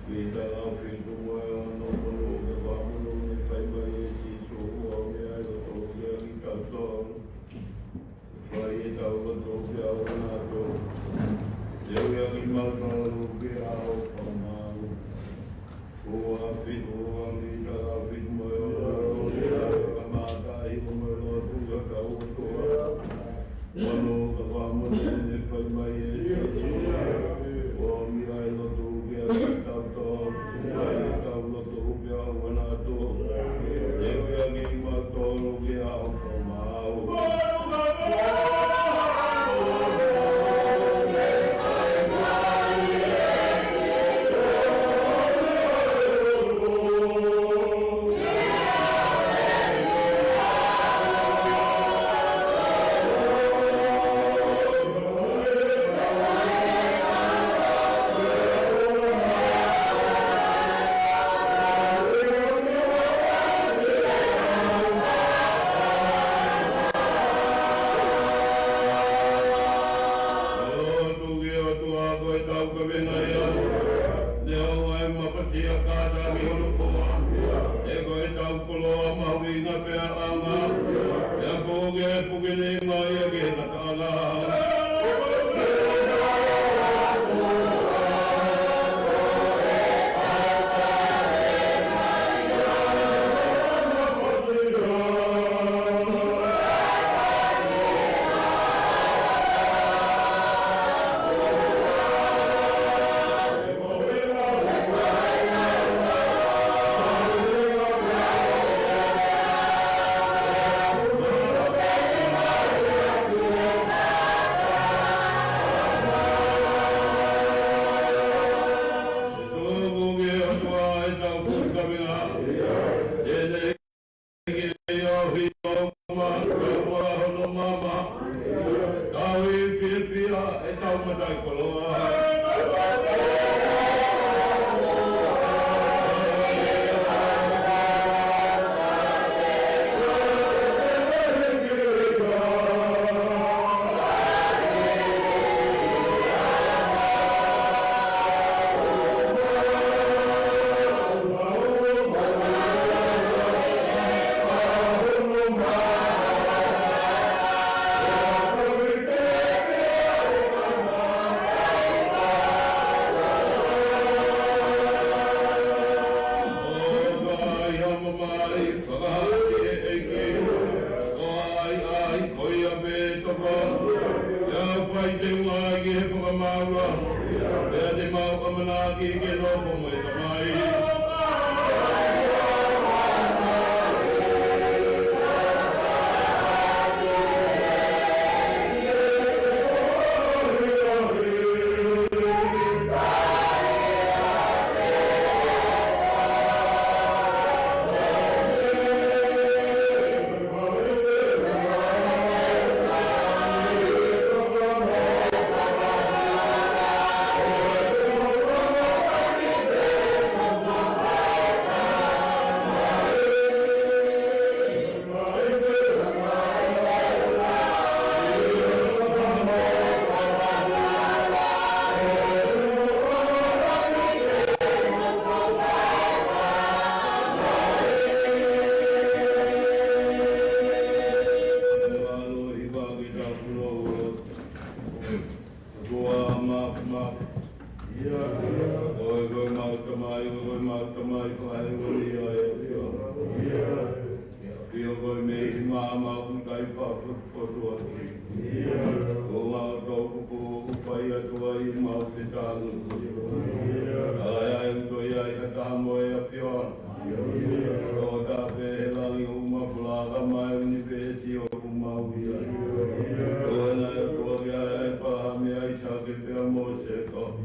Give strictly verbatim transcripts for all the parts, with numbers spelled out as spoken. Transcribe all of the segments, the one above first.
Pita fitu mo e ono, ko hono ʻuhinga ko e fakamoʻoni naʻe fai mai ʻe Sīsū ʻoku ʻomi ai ʻa e loto kia kitautolu. Fai ʻetau loto kia ʻoua naʻa tō. Teuʻi ʻa kimautolu ki he ʻao fakamaau. Ua fitu, ua Pita fitu mo e ono, kamata ai mo e lotu ki hotau ʻOtua. Ko hono ʻuhinga ko e fakamoʻoni naʻe fai mai ʻe Sīsū ʻoku ʻomi ai ʻa e loto kia kitautolu. Fai ʻetau loto kia ʻoua naʻa tō. Teuʻi ʻa kimautolu ki he ʻao fakamaau. Lotu ki he ʻOtua ko ʻetau kavenga ia. Neongo ʻa e mafasia kātaki hono foha, he ko ʻetau koloa mahuʻinga pea ʻanga. Pea ko e puke nei mai ia ke na kala. Tō ki he ʻOtua ʻetau kavenga. Tēnei ke ʻohi ʻo ma, ʻo ma hono mama. Tau ʻi fiefia ʻetau mataʻikoloa. Ko ia pē toko, ʻe fai te ua ki he fakamaau, pea te mau ʻamanaki ke nofo mo e Tamai. ʻOtua māfimafi. Ko koe ko homau Tamai, ko koe homau Tamai, ko e ʻEiki ia ʻa e ʻAfio. ʻAfio koe mei he maama ʻoku ʻikai faʻa fotu ʻaki. Ko homau toʻukupu ʻoku fai atu ai ʻemau fetānuku. ʻAi ʻa e ʻuto ia ʻi ha taha mo e ʻAfio. Ko e taha pē he langi ʻoku mafulaka mai ʻunivēsi ʻoku mau ʻi ai. Ko koe naʻe ʻOtua kia ʻĒpalahame, ʻAisake pea mo Sēkope.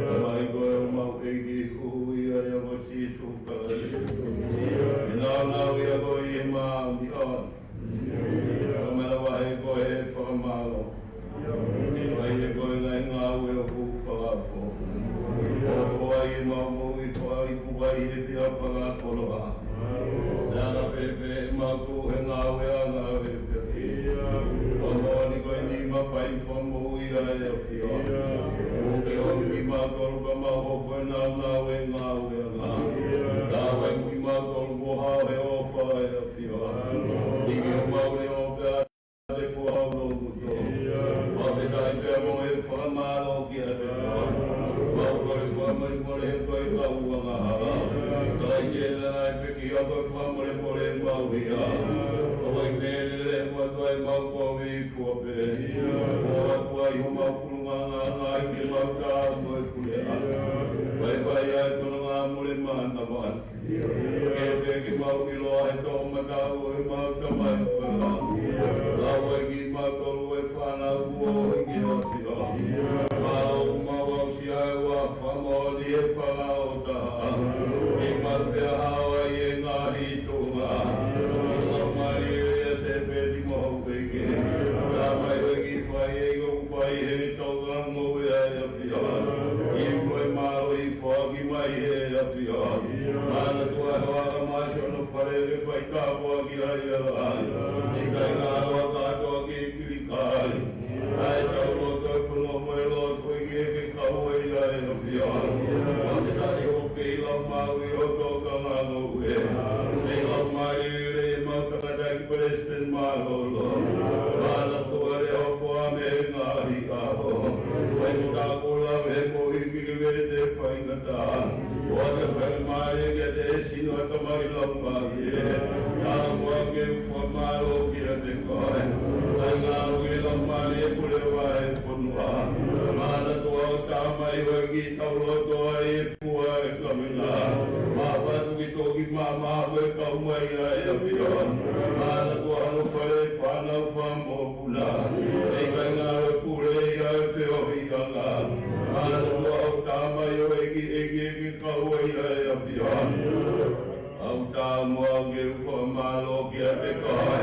Tamai koe homau ʻEiki, ʻuhinga ia ko Sīsū Kalaisi. ʻI he nāunau ia ko ia ʻi māmani. Ka manavahē koe he fakamālō. Fai ʻe koe ngaahi ngāue ʻoku fakapō. ʻO fai ʻemau moʻui fai kukai he fia fakakoloa. Naʻa ka pēpē ʻemau tuʻu he ngāue ʻa ngāue pē. ʻO moʻoni ko eni mafai fakamoʻui ʻa e ʻAfio. ʻO ke ʻomi kimautolu ka mau hoko e nāunau e ngāue ʻa e ngaahi. Naʻa ʻoku ʻi mautolu mo hao he ʻofa ʻa e ʻAfiona. ʻIki homau leʻo pea te fohau no muto. Mau te tai pea mo e fakamālō kiate koe. Mau kole fakamolemole he ko e kau angahala. Kai ke na nai pe ki a koe fakamolemole mau ia. ʻOku ʻi ai e lele mo e kai mau kovi fua pē. ʻOku ʻi ai homau kulunga ngaahi ke mau tā mo e kulea. Vai vai ai kono ngā mole manava. Ke pē ke mau ʻiloa he toʻomataʻu ʻo e mau tamai fala. Lau ai ki mautolu e fānau kuo ʻi he ʻAfiona. Mau mau aʻusia e ua fakamoʻoni e fala ʻo taha. Ke mau pea hao ai e ngaahi tuʻunga. Lau mai e ia te peti mo hau peke. Lau mai e ki fai e ʻoku fai he tau ngā ngoue ai ʻAfiona. ʻI ko e mālō ʻi foaki mai he ʻAfiona. Mana tua e hoa ka mai hono fale ke fai tāpuaki ai ʻa e ʻAfiona. ʻIkai ngalo kātoa ki Filipai. ʻAi tau loto e fono mo e loto ʻi he ke kau ai ʻa e ʻAfiona. Mana tai o ke ila mau ʻi o tō ka ngā ngoue. Nei lau mai le mau tangata ki Palesiteni Mālōlō. Mana tua le o koa me ngaahi ʻaho. Vai tā ko lau he moʻui ki ke vete faingataʻa. ʻOua te fakamālie kiate e sino ʻa e Tamai Laumālie. Ka ʻoku ke fakamālō kiate koe. Kai ngalo ke laumālie pule ʻa e fonua. Mana tua ʻo tā mai ʻo e ki tau loto ai e fua e kaveinga. Mapatu ki toki mama ko e kau mai ʻa e ʻAfiona. Mana tua ʻoku fale fānau famo puna. ʻIkai ngalo pule ia e feohiʻanga. Mana tua ʻo tā mai ʻo e ki e ki e ki kau ai ʻa e ʻAfiona. ʻOku tā mo au ke u fakamālō kiate koe.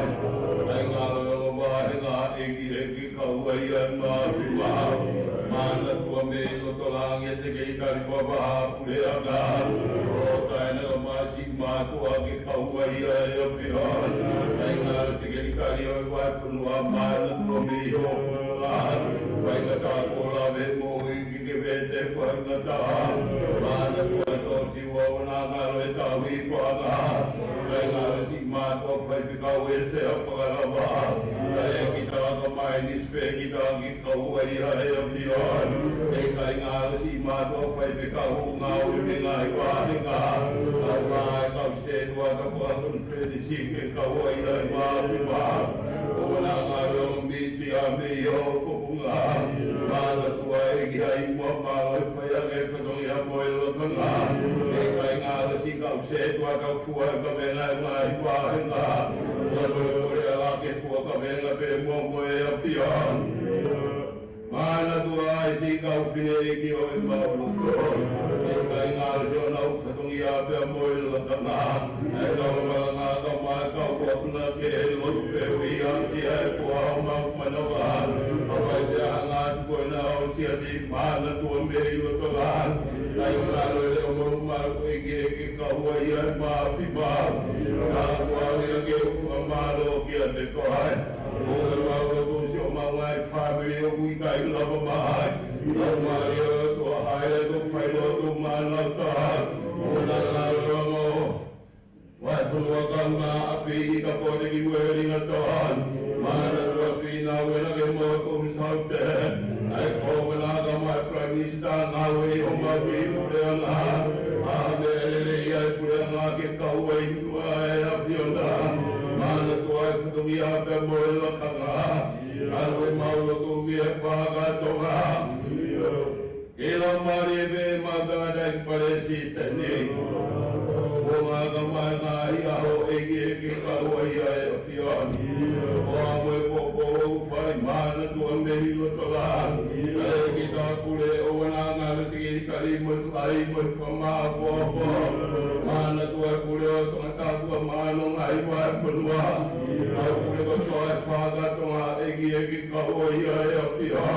Kai ngalo ʻo e vahenga e ki e ki kau ai ʻa e mafi mau. Mana tua mei loto langi e te kei tali papa puleʻanga. ʻO taina ʻo masi mātuʻa ke kau ai ʻa e ʻAfiona. Kai ngalo te kei tali ʻo e vai fonua mana tua mei ho. Vai ngata ko lave mo i ki ke vete vai ngata. Mana tua tō ti ua ʻo na ngalo e tau i ko anga. Kai ngalo si mātuʻa fai pika ue se a fakalava. Kai e ki tala ka mai ni spe ki tala ki kau ai ʻa e ʻAfiona. E kai ngalo si mātuʻa fai pika hu ngau i me ngai vahenga. Kau ai kau se tua ka fakakon Fenisi ke kau ai ʻa e mafi mau. ʻO na ngalo miti a mei o kopunga. Mana tua e ki ai mua mau e fai a ke fatongi a mo e lakanga. E kai ngalo si kau se tua ka fua ka venga e ngai vahenga. Ka mo e kore ala ke fua ka venga pe mo mo e ʻAfiona. Mana tua e ti kau fine ki o e mau loto. E kai ngalo si o nau fatongi a pea mo e lakanga. E kau malanga ka mai kau kuakuna ke e lotu pe ui a ti a e kua o mau manava. Ka wai te a ngā tuko e na o si a ti mana tua mei loto la. Kai ngalo e leo mau mau e ki e ki kau ai a e mafi mau. Ka kua ui a ke u fakamālō kiate koe. ʻO e mau lotu si o mau ngai fāmili ʻoku ʻikai lava mai. Lau mai ʻo e tua hai le tua fai lotu mana ta. ʻO na ngalo mo. Vai fonua ka ma api i ka pote ki weri na toan. Mana tua fina wena ke mo ko saute. Ai ko mana ka mai Prime Minister ngāue ʻo mau ki puleʻanga. A me lele ia e puleʻanga ke kau ai tua e ʻAfiona. Mana tua e fatongi a pea mo e lakanga. Alu e mau lotu ki e fakatonga. Ke lau mālie pē mau tangata ki Palesiteni. Ko ngā ka mai ngā ia ho ʻEiki ʻEiki kau ai ʻa e ʻAfiona. Ko a mo e popo ʻoku fai mana tua mei loto la. ʻEiki tā pule ʻo wana ngā reti ki kali mo e kai mo e whama popo. Mana tua e pule ʻo Tonga Tāpua mano ngai vai fonua. Kau pule ko toa e fakatonga ʻEiki ʻEiki kau ai ʻa e ʻAfiona.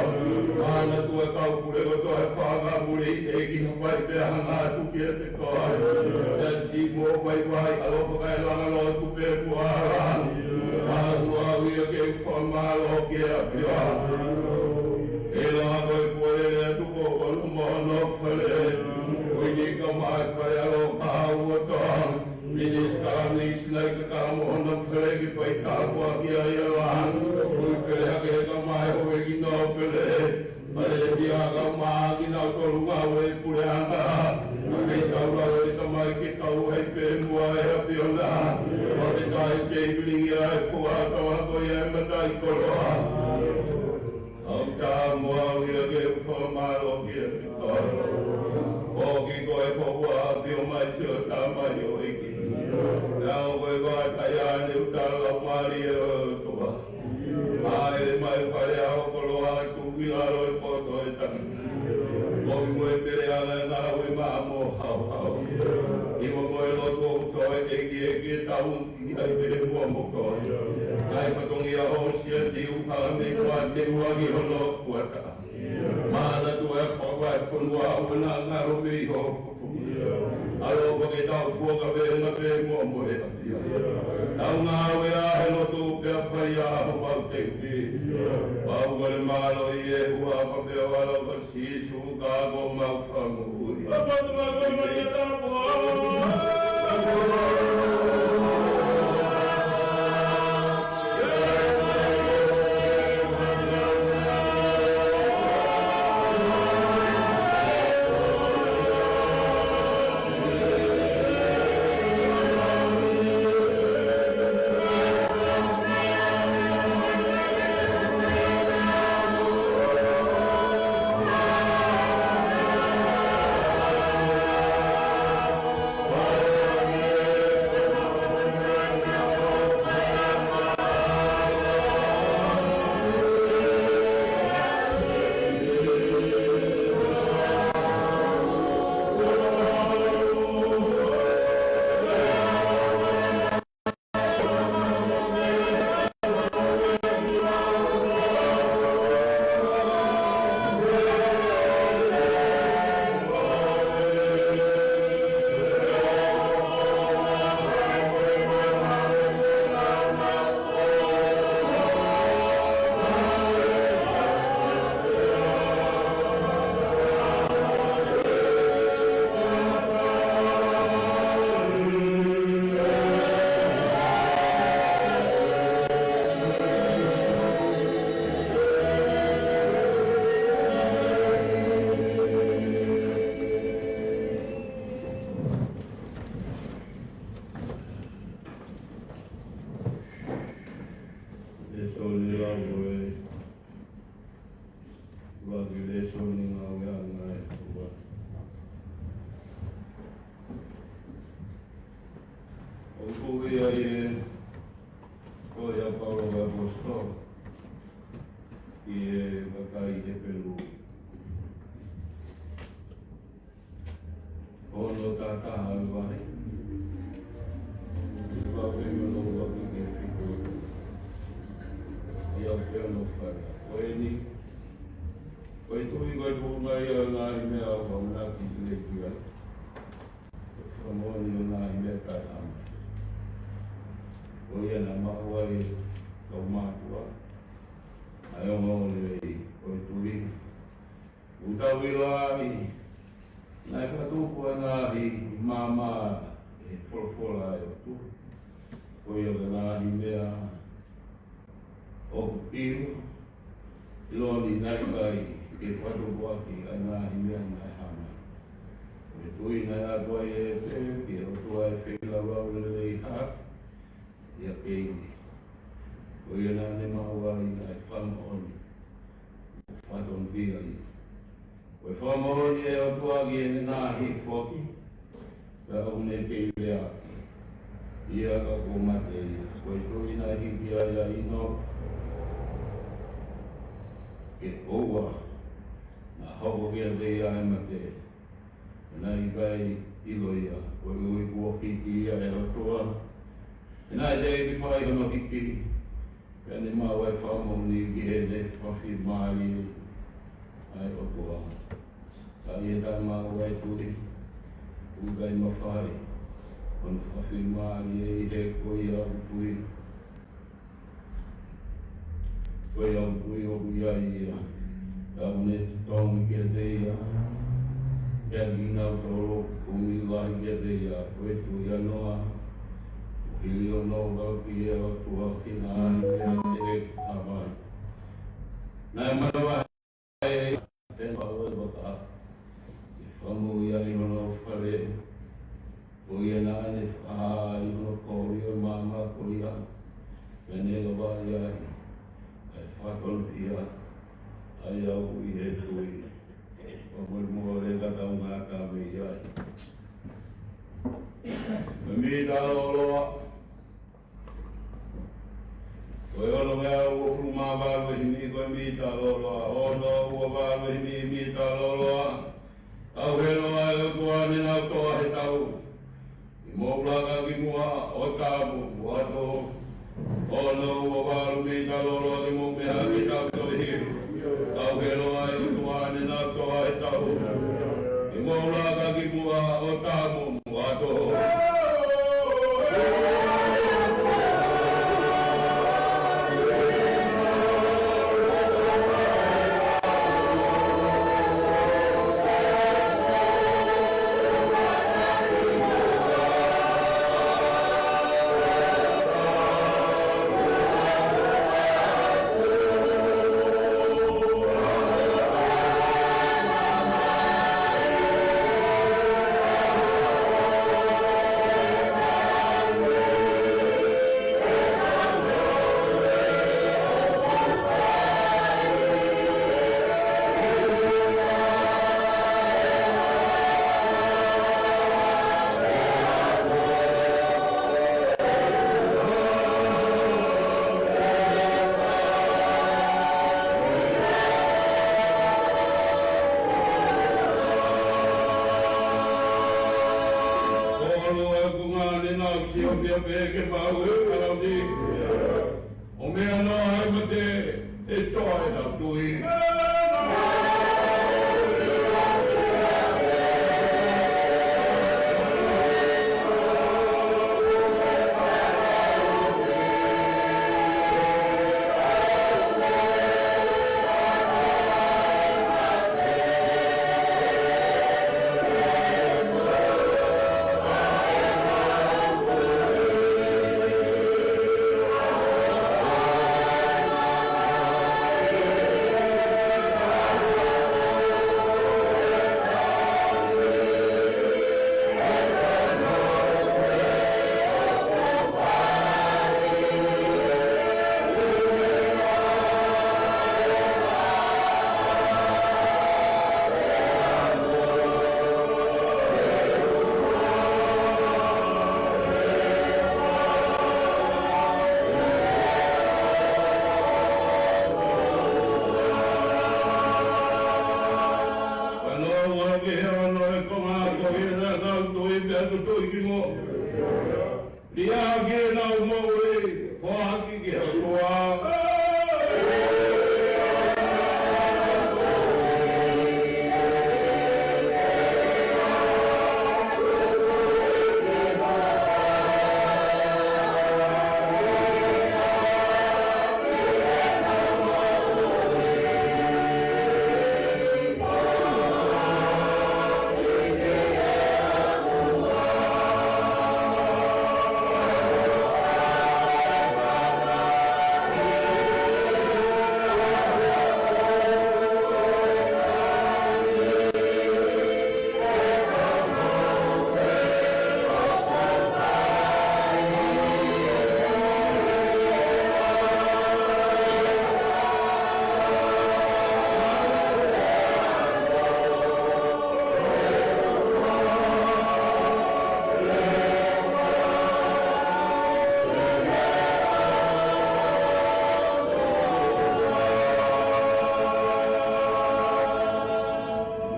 Mana tua kau pule ko toa e fakamuli ʻEiki hapai pea hanga atu kiate koe. Tasi mo vaivai ʻalofa kai langa lotu pe kuara. Ka ua ui a ke u fakamālō ki he ʻAfiona. ʻE la ko e kualele atu ko ono mo ono fale. Kae ʻumaʻā e fale ʻaloʻofa ʻa e ʻOtua. Minisitā Mīsini Kalamohona Feleki, fai tāpuaki ai ʻa e lā. Ui pele hake he kae ʻumaʻā e houʻeiki nōpele. Fale tia kae ʻumaʻā kinautolu ngāue puleʻanga. Kae kei tau lau e tamai ke kau ai pē muʻa e ʻAfiona. Fakafetaʻi ke ʻivilingia e fua tau ako ia e mataʻikoloa. ʻOku tau muʻa ʻoku ʻi ai ke u fakamālō ki he ʻAfiona. ʻOku ʻikai ko ʻeku ʻafio mai, siʻo Tamai ʻEiki. Naʻa ko e vakai ʻa e ʻuta laumālie ʻo e ʻOtua. ʻAi mai fale ʻa e koloa atu ki lalo e poto ʻo e tangata. Koeʻuhi ko e pele ʻa e ngāue maʻa mo hauhau. ʻI he moʻui lotu ʻoku toe teʻeki ke tau ʻi ai pē muʻa mo koe. Kae fatongia hoosia te u kala mei kua te u agi hono kuata. Mana tu e fava e fonua ʻoku na ngalo mei ho. ʻAloʻofa ke tau fuaka pē na pē muʻa mo e ʻAfio. Tau ngāue ʻa e lotu pea fai ʻa homau teuhi. Pau ko e mālō ʻi he huafa pea ʻo e ʻAlo ko Sīsū ko homau Fakamoʻui. Lēsoni lau ʻo e ʻuluaki lēsoni ngāue ʻa e ʻOtua. ʻOku ui ai e tohi ʻa Paula ko e ʻAposetolo ki he kakai Hepelū. Ono taha taha ʻa e vahe. Ua pē mo hono ua ki he fitu. ʻIo, pea mo fai. Ko eni, ko e tui ko e tuʻunga ia ʻo e ngaahi meʻa ʻoku ou ʻamanaki ke lelei ki ai. Ko e fakamoʻoni ʻo e ngaahi meʻa taʻehāmai. Ko ia naʻa maʻu ai ʻe he kau mātuʻa ʻa e ongoongo lelei ʻo e tui. ʻOku tau ʻilo ai naʻe fakatupu ʻa e ngaahi maama ʻi he folofola ʻa e ʻOtua. Ko ia ko e ngaahi meʻa ʻoku ʻilo, ʻilo ni naʻe ʻikai ke fakatupu ʻaki ʻa e ngaahi meʻa naʻe hā mai. Ko e tui naʻe ʻatu ai ʻe Hepelū ki he ʻOtua ʻa e feilaulau lelei hake ʻiate ia. Ko ia naʻa ne maʻu ai ʻa e fakamoʻoni. Fakatonutonu ia. Ko e fakamoʻoni ʻa e ʻOtua ki heʻene ngaahi foaki, pea ʻoku ne kei lea ʻaki ia ka kuo mate ia. Ko e tui naʻe hiki ai ʻa ʻĪnoke, ke ʻoua naʻa hoko kiate ia ʻa e mate. Naʻe ʻikai ʻilo ia, koeʻuhi kuo hiki ia ʻe he ʻOtua. Naʻe teʻeki fai hono hiki, pea ne maʻu ʻa e fakamoʻoni ki heʻene fakafiemālie ʻa e ʻOtua. Ka ʻi he taʻemaʻu ʻa e tui, ʻoku ʻikai mafai hono fakafiemālie ʻi he ko ia ʻoku tui. Ko ia ʻoku tui ʻoku ʻi ai ia, pea ʻoku ne totongi kiate ia, pea kiate kinautolu Kuetu ia noa, hili ono vau ki he ʻOtua ki he ʻaho ni pea te ke kamai. Naʻe manava e te pau e vaka, ʻi he fakamoʻui ʻi hono fale, ko ia naʻa ne fakahā ʻi hono kōlia ʻa e maama ko ia, pea ne lavaʻi ai ʻa e fakatonuhia, ʻa ia ʻoku ʻi he tui. Ko e molemole ka tau ngata mei ai. Ko e mita lōloa. Ko e ono ngeau uofulu mā valu e himi ko e mita lōloa. Ono ua valu e himi mita lōloa. Tauhi loa ʻe he ʻOtua ʻene nau toa he tau. ʻI he moʻulaka ki muʻa ʻo tamu ʻo ato. Ono ua valu mita lōloa ke mou meʻa ki he tau tohi. Tauhi loa ʻe he ʻOtua ʻene nau toa he tau. ʻI he moʻulaka ki muʻa ʻo tamu ʻo ato. Ko e ʻuhinga ʻene nau sio pē ke pau e kalauni. ʻO meʻa noa ai mate, ʻe toa ʻenau tui. Ka noa ua ki he ono e konga ko ia naʻa nau tui pea tutui ki muʻa. Liʻaki ʻenau moʻui, foaki ki he ʻOtua.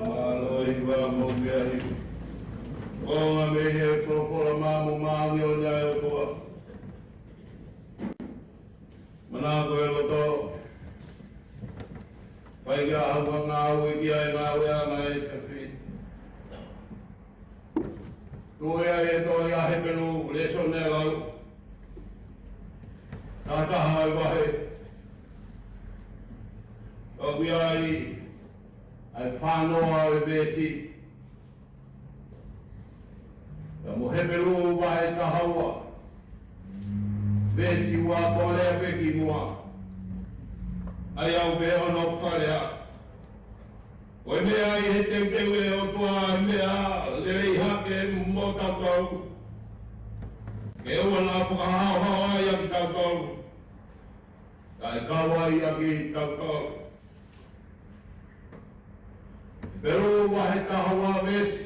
Mālō ʻi he ʻaho ni. ʻOku ʻi ai e meʻa ʻe folofola mai mo māʻoniʻoni ai ʻOtua. Manako e loto. Fai ki ai ha ngāue ki ai ngāue ʻa e ngaahi ʻapi. Tuʻu ai e tohi ʻa Hepelū, lēsoni ʻe lau. Tahataha ʻo e vahe. ʻOku ʻi ai ʻa e fānoa ʻo e veesi. Pea mo Hepelū vahe taha ua, veesi ua, ko e lea pē ki muʻa. ʻA ia ʻoku pehē hono fakalea: Ko e meʻa ʻi he teuteu ʻe he ʻOtua ʻa e meʻa lelei hake mo tautolu, ke ʻoua naʻa fakahaohaoa ʻa kitautolu, kae kau ai ʻa kitautolu. Hepelū vahe taha ua, veesi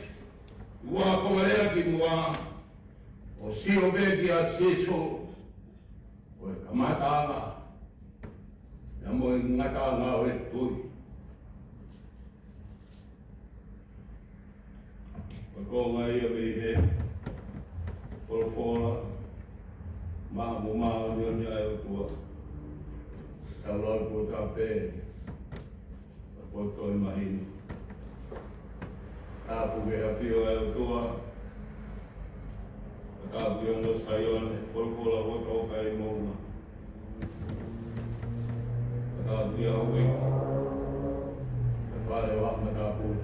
ua, ko e lea ki muʻa, ʻo sio pē kia Sīsū, ko e kamataʻanga ia mo e ngataʻanga ʻo e tui. Ko e konga ia mei he folofola maʻa mo māʻoniʻoni ʻa e ʻOtua. Tau lau kuo tau pē. Poto e mahino. Tāpuekina ʻa e ʻAfiona ʻa e ʻOtua. Tāpuekina ʻa Saione, folofola ʻo e ʻOtua ʻoku ʻi ai moʻunga. Tāpuekina ʻa Hauiki, ʻa e fale ʻo e matāpule.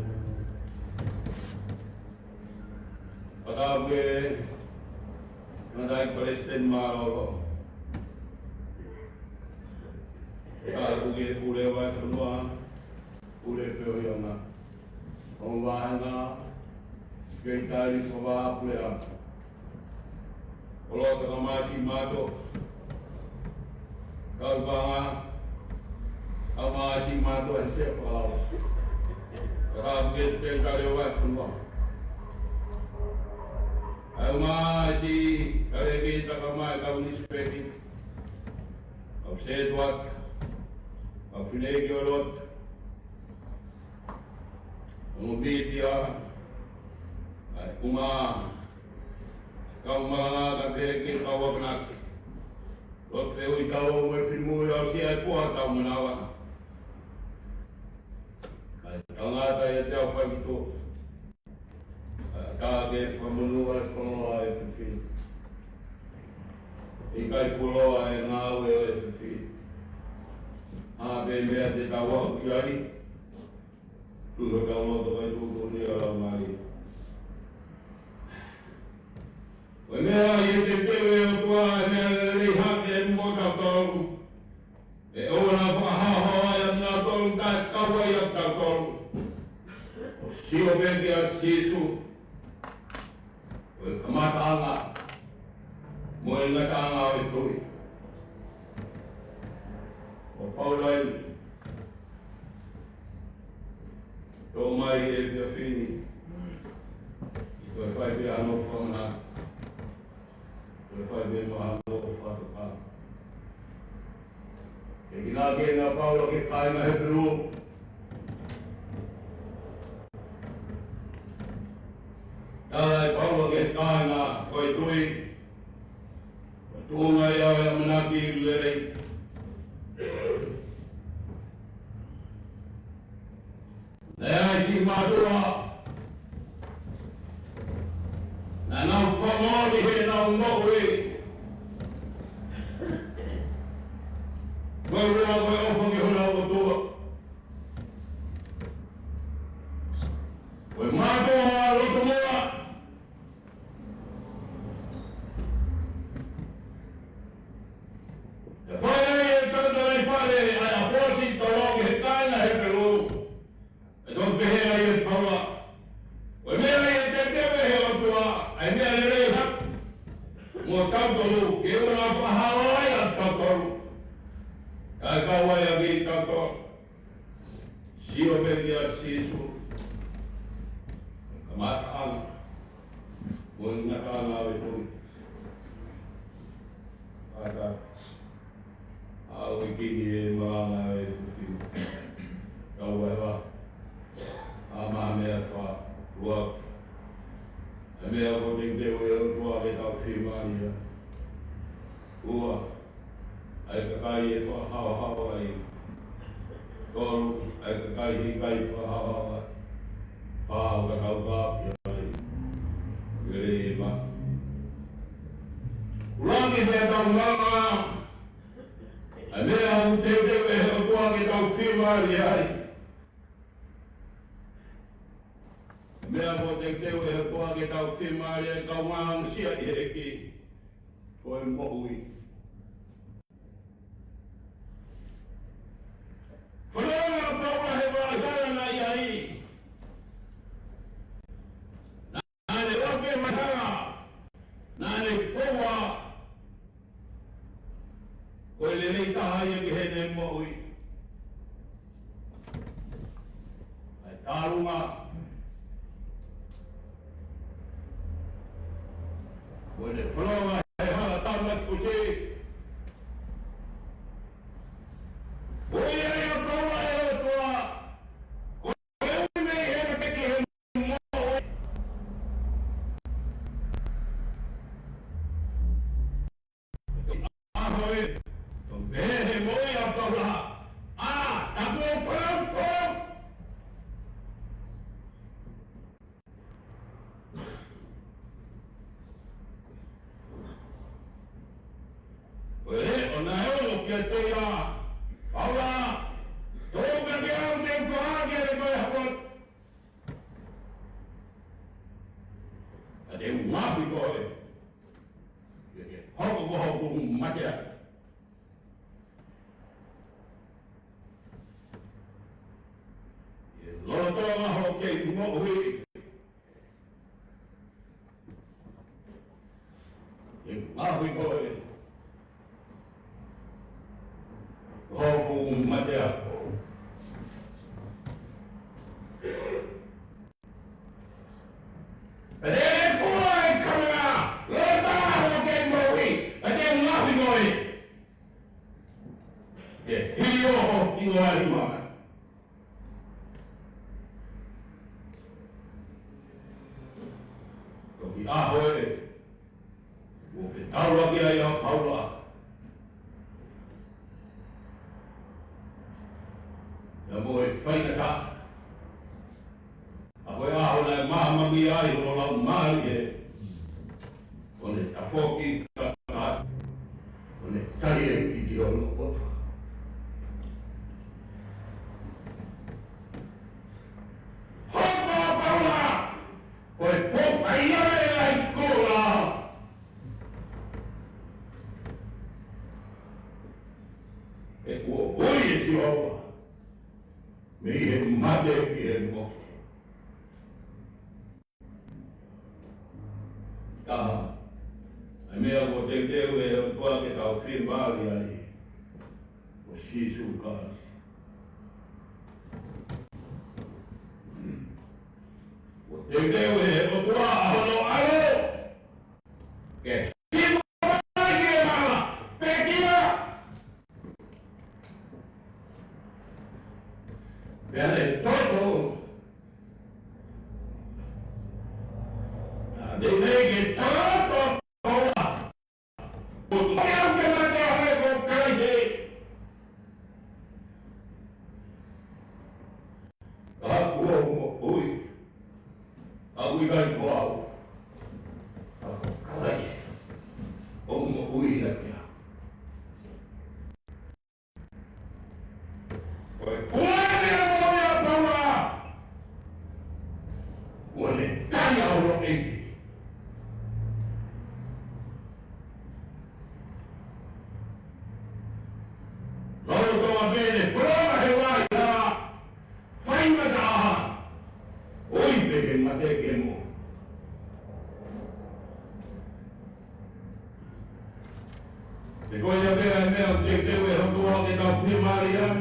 Tāpuekina ʻa e Palesiteni Mālōlō. Tāpuekina ʻa e pule ʻo e fonua, pule feohiʻanga, ʻo e vāhenga, ke tali ko e vāhenga puleʻanga. ʻOlota ka māti mātou, kau panga, ka māti mātou he sefalao. Ka ka ke te tali ʻo e fonua. ʻA e māti, ka le ke taka mai kau nisipeki, kau sētuata, kau fineʻeiki ʻo lotu, ʻo mītia, ʻa e kuma, kau malanga ka pehē ki he kau akonaki. Lotu fehuʻi tau ʻo e finemui ʻo aʻusia e fua tau manava. ʻA e tangata ia te au fai ki tuʻa. ʻA e ka ke fakamonū ʻa e koloa ʻa e fefine. ʻIkai fuoloa e ngāue ʻo e fefine. ʻA e pē meʻa te tau aʻu ki ai. Tuʻu hotau loto kae tuʻutuʻuni ʻa e Laumālie. Ko e meʻa ʻi he teuteu ʻe he ʻOtua ʻa e meʻa lelei hake mo tautolu, ke ʻoua naʻa fakahaohaoa ʻa kinautolu kae kau ai ʻa kitautolu. ʻO sio pē kia Sīsū, ko e kamataʻanga mo e ngataʻanga ʻo e tui. Ko Paula eni, toʻo mai he efiafi ni, ko e fai pē hano fakamanatu, ko e fai pē mo hano fakatokanga. Ke kina ke na Paula ki he kāinga Hepelū. Tala ʻe Paula ki he kāinga ko e tui, ko e tuʻunga ia ʻo e ʻamanaki lelei. Naʻe ʻi ai e kiʻi mātuʻa naʻa nau fakamoʻoni heʻenau moʻui. Ko e ʻuhinga ko e ʻofa ki honau ʻOtua. Ko e mātuʻa loto moʻa. ʻE fai ai e tangata ʻi fale ʻa e ʻaposetolo ki he kāinga Hepelū. ʻE toki pehē ai ʻe Paula, ko e meʻa ʻi he teuteu ʻe he ʻOtua ʻa e meʻa lelei hake mo tautolu, ke ʻoua naʻa fakahaohaoa ai ʻa tautolu, kae kau ai ʻa kitautolu. Sio pē kia Sīsū, kamataʻanga mo e ngataʻanga ʻo e tui. Ata, ʻa ʻoku ʻi ai e malanga ʻo e tui. Tau ʻai ʻa e meʻa fā, ua. ʻA e meʻa ʻoku teuteu ʻe he ʻOtua ke tau fiemālie ai. Ua, ʻa e kakai ʻe fakahaohaoa ai. Tolu, ʻa e kakai he ʻikai fakahaohaoa ai. Fā, ʻo ka tau kāpia ai. Lele ʻe ma. Ulangi pea tau malanga. ʻA e meʻa ʻoku teuteu ʻe he ʻOtua ke tau fiemālie ai. Meʻa ʻoku teuteu ʻe he ʻOtua ke tau fiemālie kaungā amusia ʻi he ʻEiki, ko e moʻui. Fanongo ʻa Paula he vaʻa hala naʻe ʻi ai. Naʻa ne ʻope mai hala, naʻa ne foua, ko e lelei taha ia ki heʻene moʻui. ʻA e tālunga, ko ʻene fononga he hala tāmaki kusi. Ko ia ia Paula e ʻOtua, ko e ʻuhi mei he mate ki he moʻui. ʻAho ē, ko e meʻa he moʻui ʻa Paula. ʻA, tapu o fau, fau. Ko e leʻo naʻe ʻomi kiate ia, Paula, tō kiate au te u fakahā kiate koe ha potu. Ka te u ngaohi koe ke ke hoko ko hoku matea. ʻI he lolotonga hoʻo kei moʻui, ke ngaohi koe ko hoku matea. Pea te ne fua e kāmela, lolotonga hoʻo kei moʻui, pea te u ngaohi koe. Ke hili ʻo hoʻo hingoa ʻi māmani. Ko e kiʻi ʻaho ē, kuo fetaulaki ai ʻa Paula. Pea mo e faingataʻa. ʻA ko e ʻaho naʻe mahamahia ai hono laumālie. ʻO ne tafoki ka ka. ʻO ne tali e piti ʻo hono ʻOtua. Hoko ʻa Paula, ko e pou ai ʻa e lahi kola. He kuo ui ʻe Sihova mei he mate ki he moʻui. Ka, ʻa e meʻa kuo teuteu ʻe he ʻOtua ke tau fiemālie ai, ko Sīsū Kalaisi. Kuo teuteu ʻe he ʻOtua ʻa hono ʻAlo ke hifo mai ki he mala, pekia. Pea ne toto. Naʻa ne ʻai ke toto Paula. Ko e ʻuhinga ke mate ai ko Kalaisi. Ka kuo u moʻui. Ka ʻoku ʻikai ko au. Ka ko Kalaisi ʻoku moʻui ʻiate au. Ko e kuene mo ia Paula. Kuo ne tali ʻa hono ʻEiki. Lolotonga pē ʻene fononga he vaʻa hala, faingataʻa, ʻoi pē ke mate ke mo. He ko ia pē ʻa e meʻa ʻoku teuteu ʻe he ʻOtua ke tau fiemālie ai.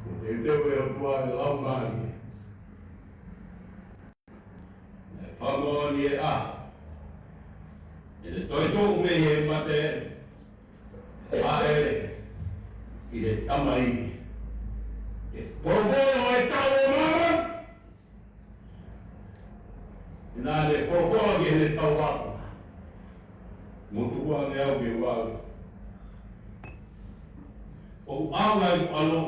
ʻOku teuteu ʻe he ʻOtua e laumālie. Naʻe fakamoʻoni ʻe he ʻEiki, ʻi heʻene toetuʻu mei he mate, ʻa ē ki he Tamai, ke poupou ʻo e tau ʻo māmani. Naʻa ne folofola ki heʻene tauʻatāina, mo tuku ange au ke u ʻalu. ʻOku ʻaonga ʻeku ʻalu.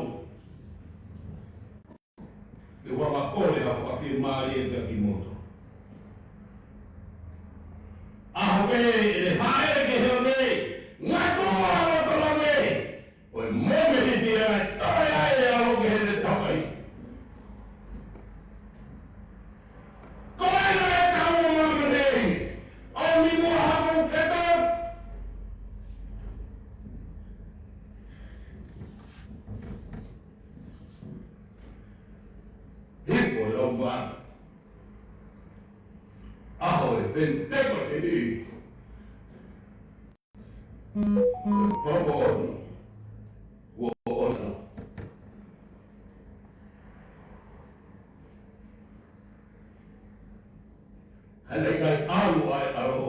Ke u hanga ʻo kole ha fakafiemālie kiate kimoutolu. ʻAho pē ʻene hāʻele ki he ʻaho ni, ngāue ʻa e ʻOtua ʻi he ʻaho ni, ko e momeniti ia naʻe toe ai e ʻAlo ki heʻene Tamai. ʻAho ʻo e Penitekosi ni. Fakamoʻoni, ʻoku ʻosi. He naʻe ʻikai ʻalu ʻa e ʻAlo.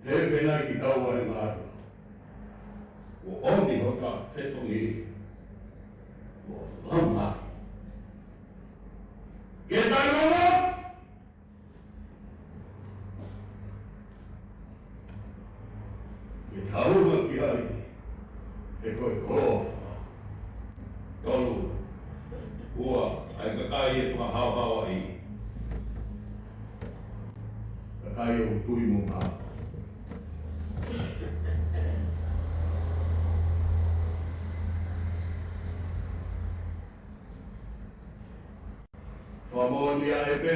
He naʻe ʻikai tau ai mai. ʻOku ʻomi hota fetongi. ʻOku lama. Ke tau lama. Ke tau lama ki ai. He ko e koloa. Tolu. Ua, ʻa e kakai ʻe fakahaohaoaʻi. Kakai ʻoku tui mo mā. Fakamoʻoni ʻa e pē,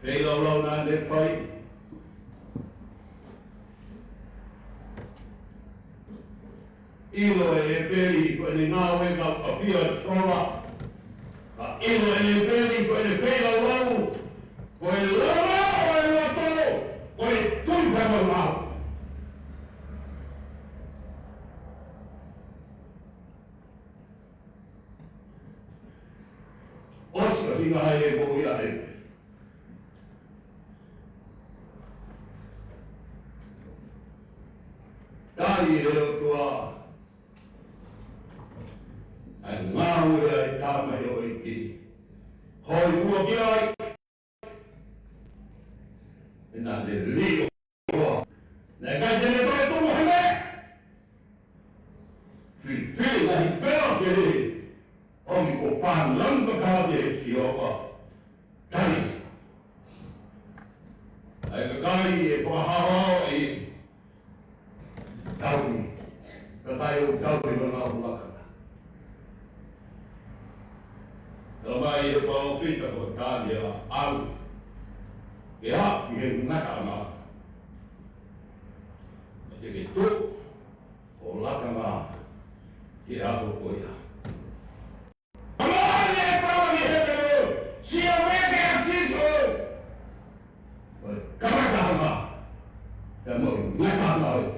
feilaulau naʻa ne fai. ʻIlo ʻe ʻĒpeli ko ʻene ngāue ka ʻoku ʻafio ʻa Sihova. Ka ʻilo ʻe ʻĒpeli ko ʻene feilaulau, ko e lama ʻo e loto, ko e tui pea mo e ngāue. ʻOsi ka hinga hai e moʻui ʻa ʻĒpeli. Tali ʻe he ʻOtua ʻa e ngāue ʻa e tama ʻi he ʻEiki. Hōifua ki ai. ʻE naʻa ne lilo. Naʻe ʻikai te ne toe tuku hake. Filifili ngaahi pela kehe. ʻOmi ko e pālangi ka te Sihova. Tali. ʻA e kakai ʻe fakahaohaoaʻi. Tau ni. Kakai ʻoku tau ni mana ʻo lakanga. Tala mai ʻe he palōfita ko Taniela, ʻalu ke aʻu ki he ngataʻanga. Te ke tuʻu ʻo lakanga ki he ʻaho ko ia. Tala mai ʻe he palōfita ko Taniela, sio mai ki he Sīsū. Ko e kamataʻanga. Te mo ngataʻanga ʻo e.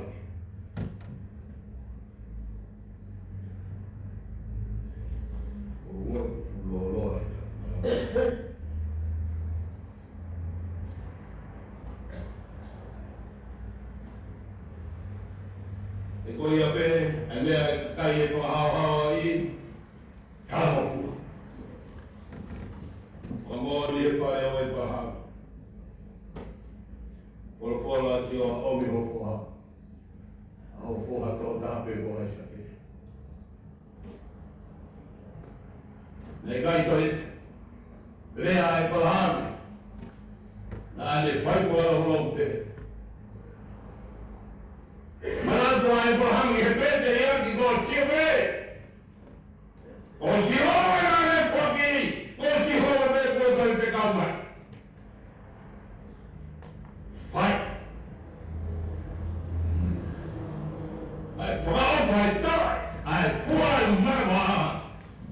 ʻO ua lolo e. He ko ia pē, ʻa e meʻa ʻa e kakai ʻe fakahaohaoaʻi. Talangofua. Fakamoʻoni ʻe he fale ʻo ʻĒpalahame. Folofola ʻa Sihova ʻomi ho foha. ʻA ho foha tokotaha pē ko ʻAisake. Naʻe ʻikai toe lea ʻa ʻĒpalahame. Naʻa ne fai fua lau lau pē. Manatu ʻa ʻĒpalahame he pete ia ki ko Sihova. Ko Sihova naʻa ne foaki, ko Sihova pē kuo toe fekau mai. Fai. ʻA e fakaʻofa ʻa e tala, ʻa e fua ʻa e manava,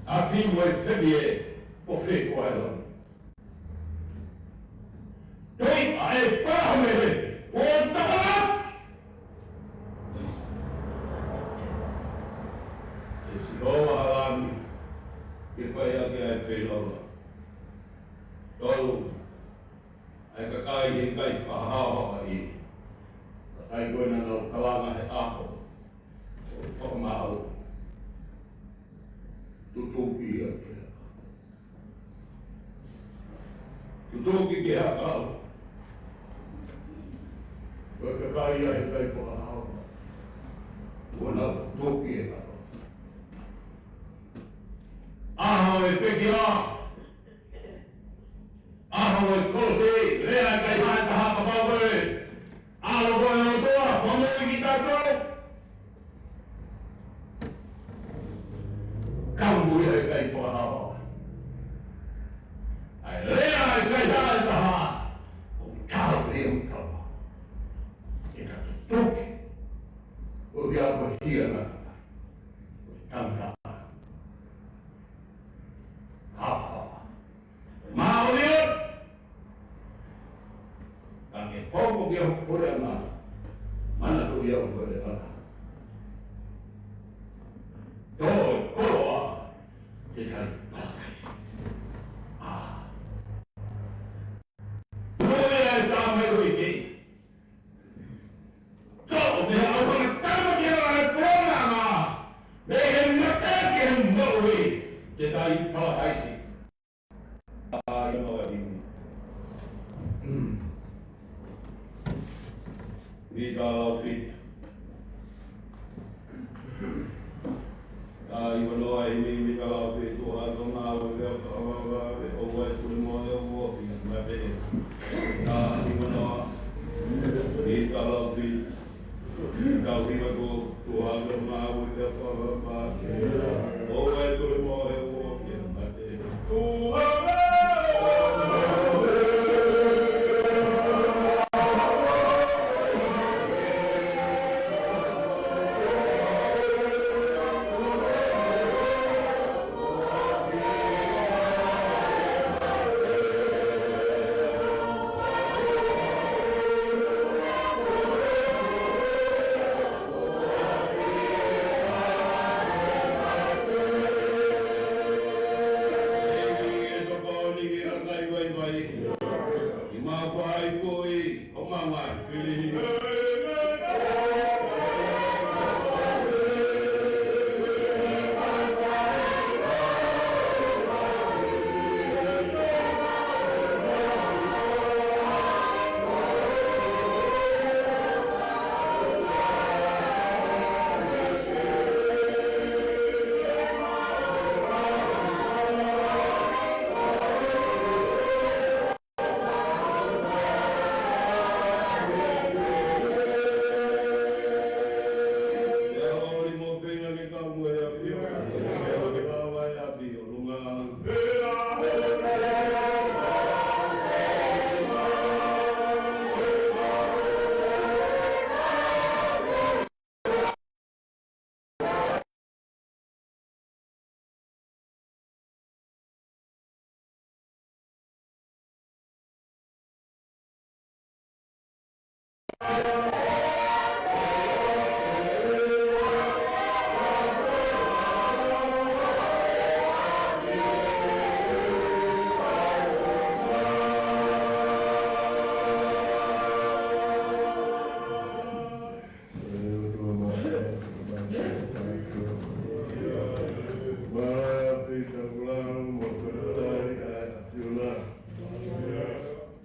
ʻa e fiu ʻa e pemie, ko fē ko ē lon. Toi ʻa ʻĒpalahame, ʻo tala. ʻE Sihova ʻa langi, ke fai ʻaki ʻa e feilaulau. Tolu, ʻa e kakai he ʻikai fakahaohaoaʻi. Kakai ko ē naʻa nau kalanga he ʻaho ʻo e fakamaau. Tutuki ia ke Tutuki ke ʻakau. Ko e kakai ia he ʻikai fakahaohaoaʻi. Kuo nau tutuki e ʻakau. ʻAho ʻo e pekia. ʻAho ʻo e kolosi, lea ʻa e kaihaʻa ʻe taha kapau ko e ʻAlo ko e ʻOtua, fakamoʻui kitautolu. Kau mo ia ʻe ʻikai fakahaohaoaʻi. ʻA e lea ʻa e kaihaʻa ʻe taha, ʻoku tau pē ʻo kau. ʻE ka tutuki. ʻO ia ko e hia na. ʻO e tangata. Haohaoa. Māʻoniʻoni. ʻo puleʻanga. Manatuʻi au ko e lelana. Tō e koloa te kai palakai. ʻĀ. Ko ia e tama ʻo e kei. Tō, mei he ʻaho na tama ki he ʻaho e puleʻanga. Mei he mate ki he moʻui. Te kai palakai. ʻA ia ʻoku ʻi ai. Mika lau fitu. ʻA ia ʻoku ʻi ai ni Mika lau fitu, ʻa e tō ngāue ʻa e fakaʻapaʻapa, ʻoua ʻe tuli mo e uofi mate. ʻA ia ʻoku ʻi ai. Mika lau fitu. Tau hiva ko, ko e tō ngāue ʻa e fakaʻapaʻapa. ʻOua ʻe tuli mo e uofi mate. Mālō ʻaupito, mālō ʻaupito.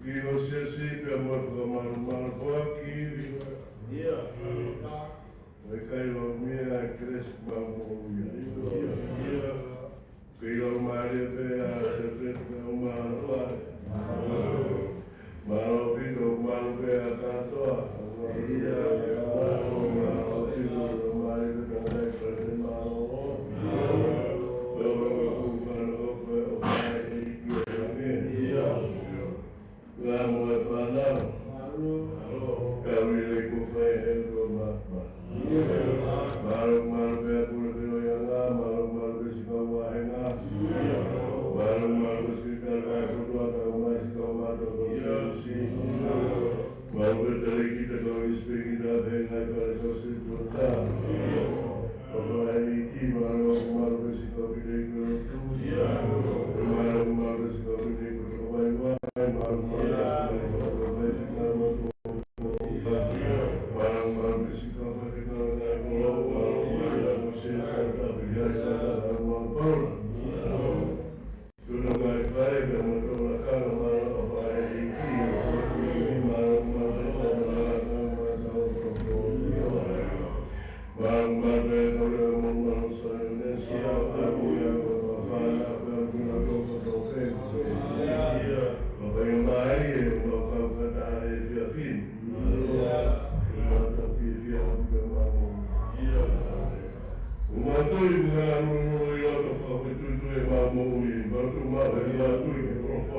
Ki hoʻo siasi pea mo e fakamalumalu foaki. ʻIo. ʻOku ʻikai ʻaonga ʻa e kelesi mo e moʻui. ʻIo. Ke ʻilo mālie pē ʻa Sēpesi pea mo e mālō. Mālō ʻaupito, mālō pē ʻa kātoa. ʻIo. Mālō ʻaupito, mālō pē ʻa e kelesi, mālō. ʻIo. Ngā mo e fānau. Kau i le ko fai he ko ma ma. Mālō, mālō pē ʻa e pule pē ʻo e anga, mālō, mālō pē siʻi kau vāhenga. Mālō, mālō pē siʻi kau vāhenga kotoa, kau mai siʻi kau mātuʻa kotoa. Mālō pē talēkita kau ʻinisipēkita, pē ngaahi fale kau siʻi tuʻa. Papa ʻEiki, mālō, mālō pē siʻi kau pite ʻi he lotu. Mālō, mālō pē siʻi kau pite ʻi he toko vaivai. Mālō, mālō pē siʻi kau pite ʻi he toko vaivai. Mālō, mālō pē siʻi kau pite ʻi he toko vaivai. Mālō, mālō pē siʻi kau pite ʻi he toko vaivai. Tuna mai fale pea mo e tō lakanga, mālō Papa ʻEiki, ʻo ʻoatu ʻi he mālō, mālō pē tō lakanga, mālō tō lakanga. Mālō, mālō pē tō lakanga, mālō Saione, mālō ʻamu ia ko e fānau, pea mo e tō kotoa pē. Mālō pē mai e mau kau kata ʻa e efiafi ni. Mālō tō fiefia ʻaupito mālō. ʻOku mau tui ʻoku ngalulu ʻi loto fakafetuʻutui ʻemau moʻui, mau tui mau he mau tui ke polofa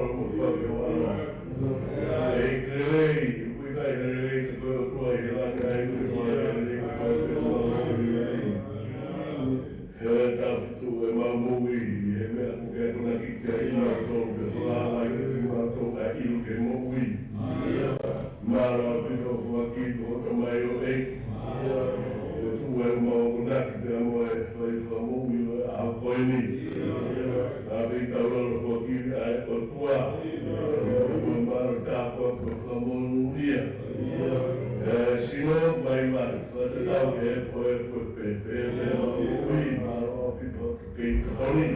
ʻOtua, ʻoku mau tāpuaki mo fakamonūʻia. ʻE, sino mai mai, fakatatau ki he efuefu pē, pē, pē, ui, mālō ʻaupito, kei tokoni.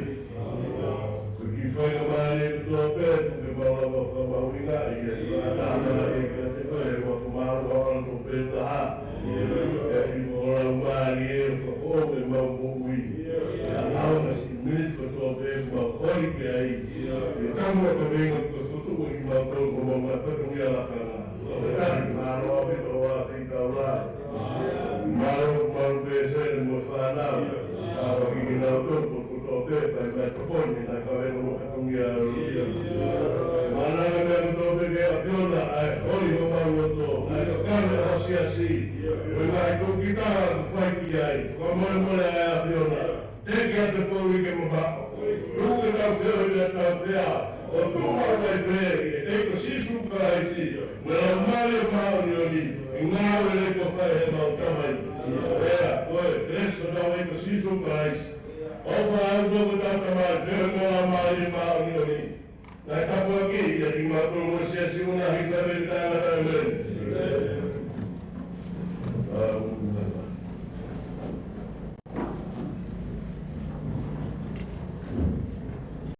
Ko e kiʻi faingamālie kotoa pē, kuo ke mau lava fakamahuʻingaʻi, ʻi he fakatātā ʻi he kiate koe, ʻe ua fakamālō ʻaupito pē taha. ʻE ʻi ho laumālie, ʻo fakafoʻou ʻemau moʻui. ʻA e ʻaho na siʻi miniti kotoa pē, mau holi ki ai. ʻI he tamu ʻa e kaveinga kuo ke fokotuʻu kimautolu ko homau ngaahi fatongia lakanga. Ko e tali, mālō ʻaupito ʻa e feitaulā. Mālō, mālō pē sēniti mo e fānau. ʻA e kinautolu kotoa pē, fai mai tokoni, naʻe kaveinga mo e fatongia ʻo ia. Mālō ʻaupito pē ki he ʻAfiona, ʻa e holi homau loto, ʻa e kaveinga ʻa e siasi. Ko e ngaahi toketā ʻoku fai ki ai, fakamolemole ʻa e ʻAfiona. Teke atu e poʻuli ke mamaʻo. Tuku ke tau feohi ʻi he tau fea. ʻO tuku maʻu ai pē ʻi he ʻEiki ko Sīsū Kalaisi. Mo e Laumālie Māʻoniʻoni. ʻI he ngāue lelei kuo fai ʻe heʻemau Tamai. ʻEa, ko e kelesi ʻa hotau ʻEiki ko Sīsū Kalaisi. ʻOfa ʻa e ʻOtua ko hotau Tamai. Feohi mo e Laumālie Māʻoniʻoni. Naʻe tāpuakiʻi ʻa kimautolu mo e siasi ʻo na hita me tangata me.